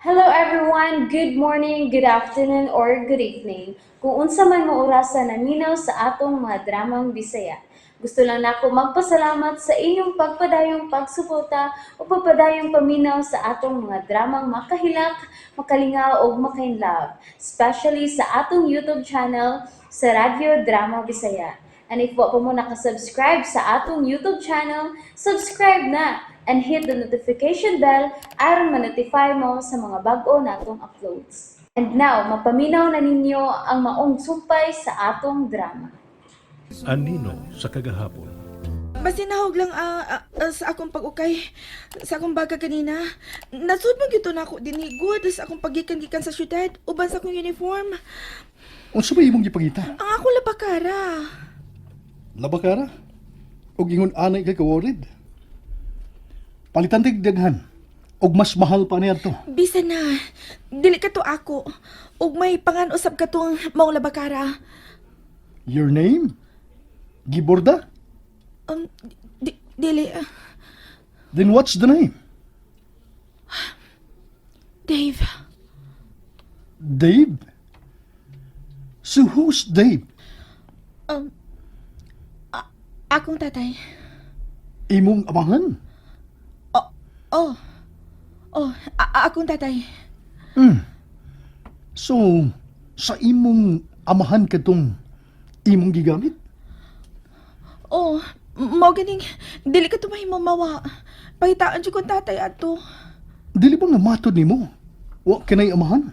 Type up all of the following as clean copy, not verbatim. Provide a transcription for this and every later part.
Hello everyone! Good morning, good afternoon, or good evening. Kung unsa man mo orasa naminaw sa atong mga dramang Bisaya. Gusto lang nako magpasalamat sa inyong pagpadayong pagsuporta o pagpadayong paminaw sa atong mga dramang makahilak, makalingaw ug makainlove, especially sa atong YouTube channel sa Radyo Drama Bisaya. And if wa pa mo nakasubscribe sa atong YouTube channel, subscribe na and hit the notification bell aron ma-notify mo sa mga bag-o natong uploads. And now, mapaminaw na ninyo ang maong sumpay sa atong drama. Anino sa kagahapon. Basinahog lang sa akong pag-ukay sa akong baga kanina. Nasud man gyud to nako dinhi gud sa akong paggikan-gikan sa syudad uban sa akong uniform. Unsa ba imong gipangita? Ang akong labakara. Labakara? Og ingon anay kay ka-worried? Palitan tig daghan. Og mas mahal pa niya to. Bisan na dili ka to ako ug may pangan-usab ka tong maong labakara. Your name? Giborda? Dili. Then what's the name? Dave. Dave? So who's Dave? Akong tatay. Imong amahan? Oh, akong tatay. So, sa imong amahan katong imong gigamit? Oh, mao ganing dili ka to mahimo mawa. Pangitaan jud kong tatay adto. Dili ba nga matod nimo? Wa kanay amahan?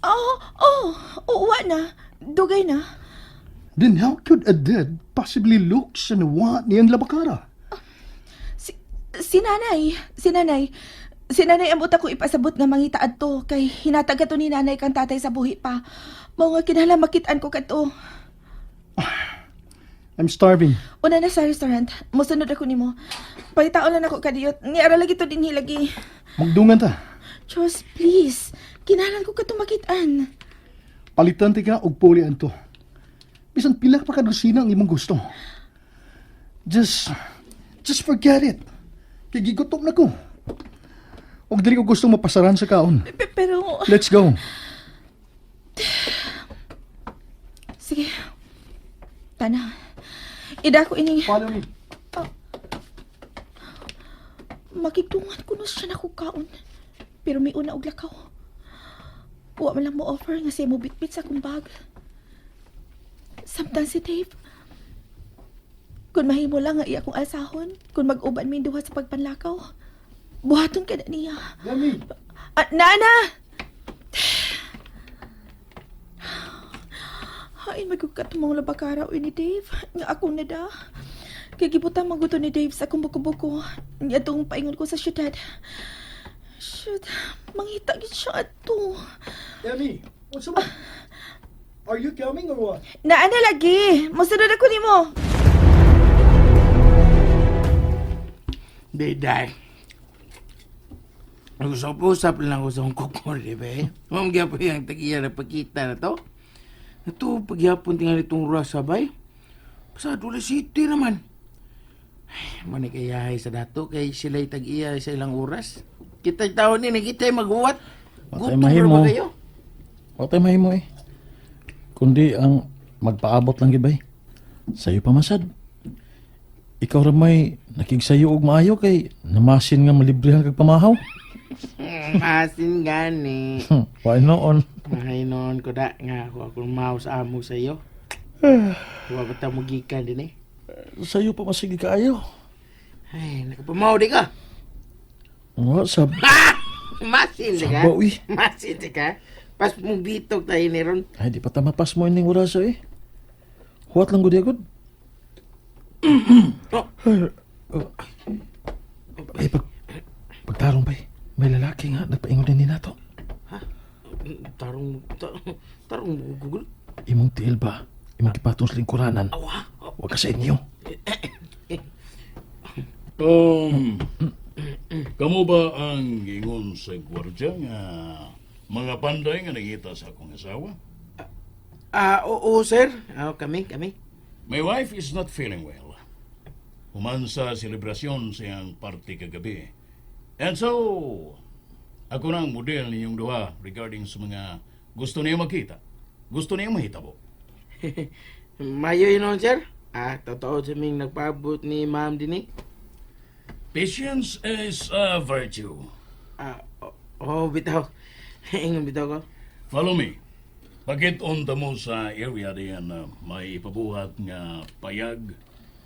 Oh, wa na. Dugay na. Then how could a dead possibly look sa nawa niyang labakara? Si nanay, si nanay. Si nanay ang buta ko ipasabot nga mangita adto kay hinatag kato ni nanay kang tatay sa buhi pa. Mao nga kinahanglan makit-an ko kadto. I'm starving. Una na sa restaurant. Mosunod ako nimo. Pangitaon lang ako kadiyot. Ni ara lagi to dinhi lagi. Magdungan ta. Diyos, please. Kinahanglan ko kadto makit-an. Palitan ti ka og puli anto. Bisan pila pa ka dosina ang imong gusto. Just forget it. Kay gigutom na ko. Og dili ko gusto mapasaran sa kaon. Pero Let's go. Sige. Tana. Ida ko ining Follow me. Makigtungan ko no siya na kaon. Pero may una og lakaw. Wa man lang mo offer nga siya mo bitbit sa akong bag. Samtang si Dave. Kung mahimo lang nga iya akong alsahon, kung mag-uban mi duha sa pagpanlakaw, buhaton ka na niya. Dami. Ah, nana! Hain magkakatumong labakara uy ni Dave. Nga ako na da. Kay gibutan maguto ni Dave sa akong buko-buko. Nga atong paingon ko sa syudad. Shoot, mangita gid siya ato. Dami, unsa ba? Are you coming or what? Naana lagi. Mosunod ako nimo. Di, dahil. Nag-usap-usap lang ako sa akong kukol, di ba eh? Ma'am, gyapon yung tagiya na pagkita na to. Ito, pagyapon tingali itong rasa, bay. Pasado na city naman. Ay, manay kayahay sa dato, kay sila'y tag-iya sa ilang oras. Kita taon ni, nakita maguwat. Matay Gutom mahimo. na ba kayo? Wa tay mahimo eh. Kundi ang magpaabot lang gid bay. Sayo pa masad. Ikaw ra may nakigsayo og maayo kay namasin nga malibrehan kag pamahaw. Masin gani. Why noon? Mahay noon ko da nga ako akong mouse amo sa iyo. Wa ba ta mo gikan din eh? Sayo pa masige kaayo. Ay, nakapamaw di ka. Wa sab. Masin di ka. Saba, uy. Masin di ka. Pas mong bitok tayo ni ron. Ay di pa ta mapas mo ining orasa eh. Huwat lang gud agad. Oh. Ay pagtarong bay. May lalaki nga nagpaingon din ni nato. Tarong, tarong Google. Imong tiil ba? Imong gipatong sa lingkuranan. Awa. Wa ka sa inyo. Kamo ba ang ingon sa gwardya nga mga panday nga nangita sa akong asawa? Ah, oo, sir. Ah, kami, kami. My wife is not feeling well. Human sa selebrasyon sa iyang party kagabi. And so, ako na ang model ninyong duha regarding sa mga gusto niyo makita. Gusto niyo mahitabo. Mayo yun noon, sir. Ah, totoo sa ming nagpaabot ni ma'am din eh. Patience is a virtue. Ah, oh, bitaw. Ingon bitaw ko. Follow me. Pagit-on mo sa area diyan na may ipabuhat nga payag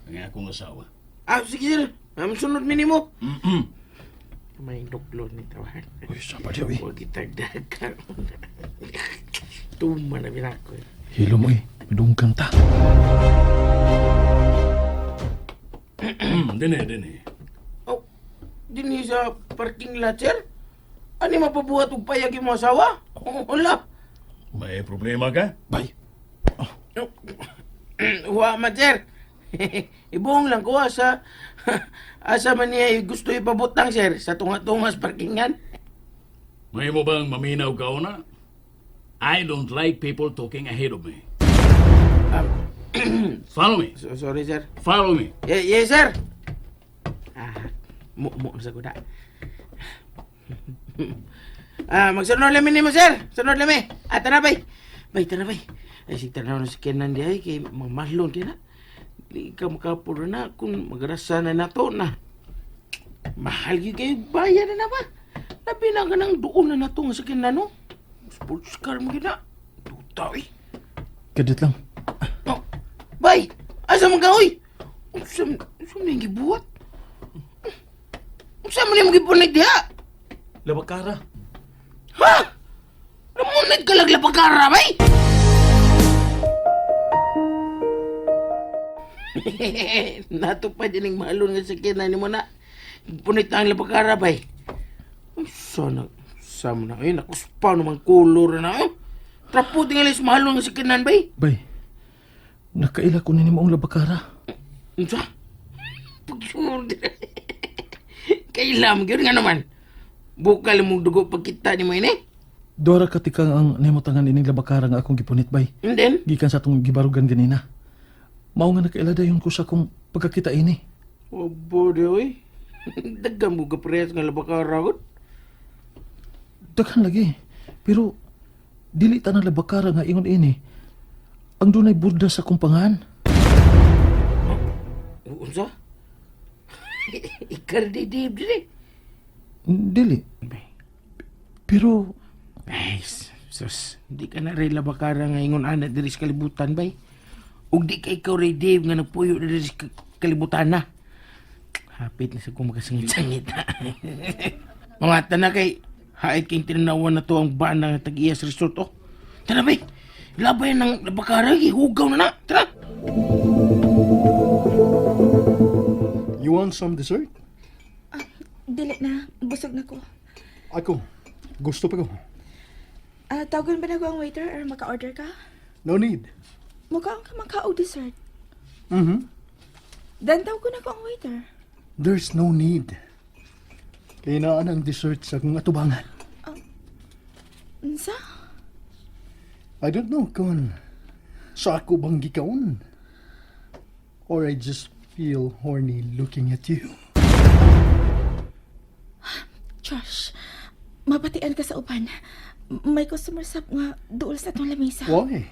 ang akong asawa. Ah, sige, sir. Ma'am, sunod minimo. Mm-mm. May duklon ni tawahan. Uy, sa pa diya, uy. Huwag itagdag. Tuma na binako. Eh. Hilo mo eh. Madungkan ta. Dine, dine. Oh, dinhi sa parking lot, sir? Ano mapabuhat og payag imong asawa? Oh, wala. May problema ka? Bay. Oh. Wa man, sir. Ibuong lang ko asa asa man niya gusto ipabutang, sir, sa tunga-tungas parkingan. May mo bang maminaw ka una? I don't like people talking ahead of me. Follow me. So, sorry, sir. Follow me. Yes, sir. Ah, mo mo sa kuda. Ah, magsunod lami nimo, sir. Sunod lami. Ah, tara bay. Bay, tara bay. Ay, sig tanaw na si Kenan di ay kay mamahlon kay na. Di ka makapuro na kung magrasa na nato na. Mahal gyud kay bayad na na ba? Labi na ka nang duon na nato nga sa Kenan no. Sports car mo gyud na. Tuta eh. Kadit lang. Oh, bay, asa man ka oy? Unsa unsa man yung gibuhat? Unsa man imong gipunit diha? Labakara. Ha? Namunit ka lang lapagkara, bay? Natupad din ang mahalon nga sakyanan ni mo na. Punit na ang lapagkara, bay. Unsa na, sa mo na, ay, nakuspa naman kulor na, eh. Trapo tingali sa mahalon nga sakyanan, bay. Bay. Nakaila ko ni mo ang labakara. Unsa? Pagsur Kailam gyud nga naman. Bukal mong dugo pagkita ni mo ini. Dora katikang ang nahimutangan ining labakara nga akong gipunit bay. And then, Gikan sa atong gibarugan ganina. Mao nga nakaila dayon ko sa akong pagkakita ini. obo di oy. Daghan mo kaprehas nga labakara gud. Daghan lagi. Pero dili tanang labakara nga ingon ini. Ang dunay burda sa akong pangan. Unsa? Ikar di di di. Dili. Pero Ay, sus, di ka na rin labakara nga ingon ana diri sa kalibutan bay. Ug di ka ikaw ray Dave nga nagpuyo diri sa kalibutan na. Hapit na sa kong makasangit-sangit na. Mga tana kay hait king tinanawan na to ang bana nga tag-iyas resort oh. Tara bay. Labay ng labakara gihugaw na na. Tara. You want some dessert? Dili na, busog na ko. Ako, gusto pa ko. Ah, tawagan ba na ko ang waiter or maka-order ka? No need. Mukha ang kamakaog dessert. Mhm. Dan tawag ko na ko ang waiter. There's no need. Kaya naan ang dessert sa akong atubangan. Unsa? I don't know kung sa ako bang gikaon. Or I just feel horny looking at you. Josh, mabatian ka sa uban. May customer sap nga duol sa atong lamesa. Why?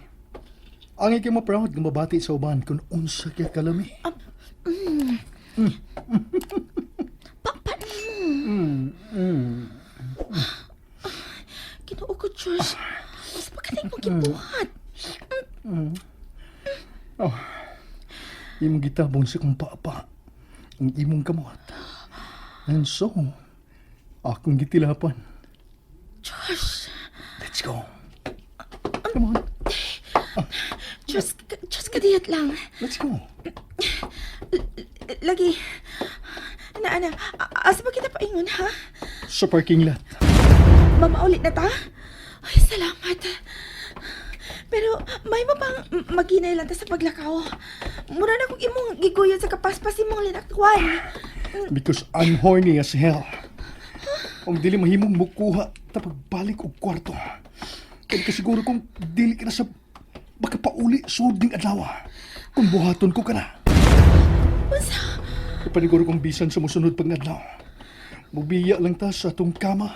Ang ikay ma-proud nga mabati sa uban kung unsa kay kalami. Pa, mo. Ginoo ko, Josh. Mas pagkating mong gibuhat. Imong gitabong sa kong papa. Ang imong kamot. And so, akong gitilapan. Josh, Let's go. Come on, Josh, Josh, kadiyot lang. let's go. Lagi. Ana, ana, asa ba kita paingon, ha? Sa parking lot. Mamaulit na ta? Ay, salamat. Pero may mapang maginay lang ta sa paglakaw. Mura na kong imong giguyon sa kapaspas imong linakwan. Because I'm horny as hell. Ang dili mahimong mukuha ta pagbalik og kwarto. Kaya ka siguro kung dili ka na sa baka pauli sud ning adlaw. Kung buhaton ko ka na. Unsa? Ipaniguro kong bisan sa musunod pag adlaw. Mubiya lang ta sa atong kama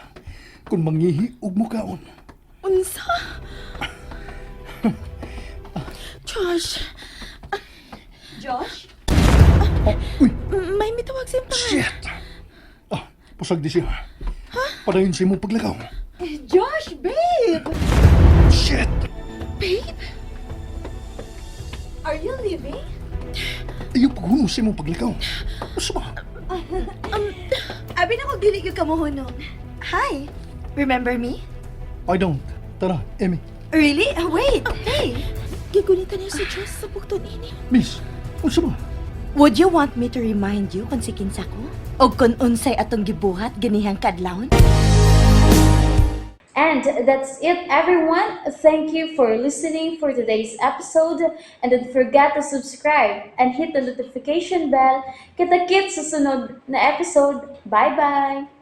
kung mangihi og mukaon. Unsa? Josh, Josh? Oh, uy, may mitawag sa imong pangalan. shit! Ah, pusag di siya. Padayon sa imong paglakaw. Josh, babe! Shit! Babe? Are you leaving? Ayaw paghunong sa imong paglakaw. Unsa ba? Abi na ko dili gyud ka mohunong. Hi. Remember me? I don't. Tara, Emmy. Really? Wait. Hey. Gigunitan niya si Josh sa bukton ini. Miss, unsa ba? Would you want me to remind you kung si kinsa ko? O kung unsay atong gibuhat ganihang kadlawon? And that's it, everyone. Thank you for listening for today's episode. And don't forget to subscribe and hit the notification bell. Kita-kits sa sunod na episode. Bye-bye!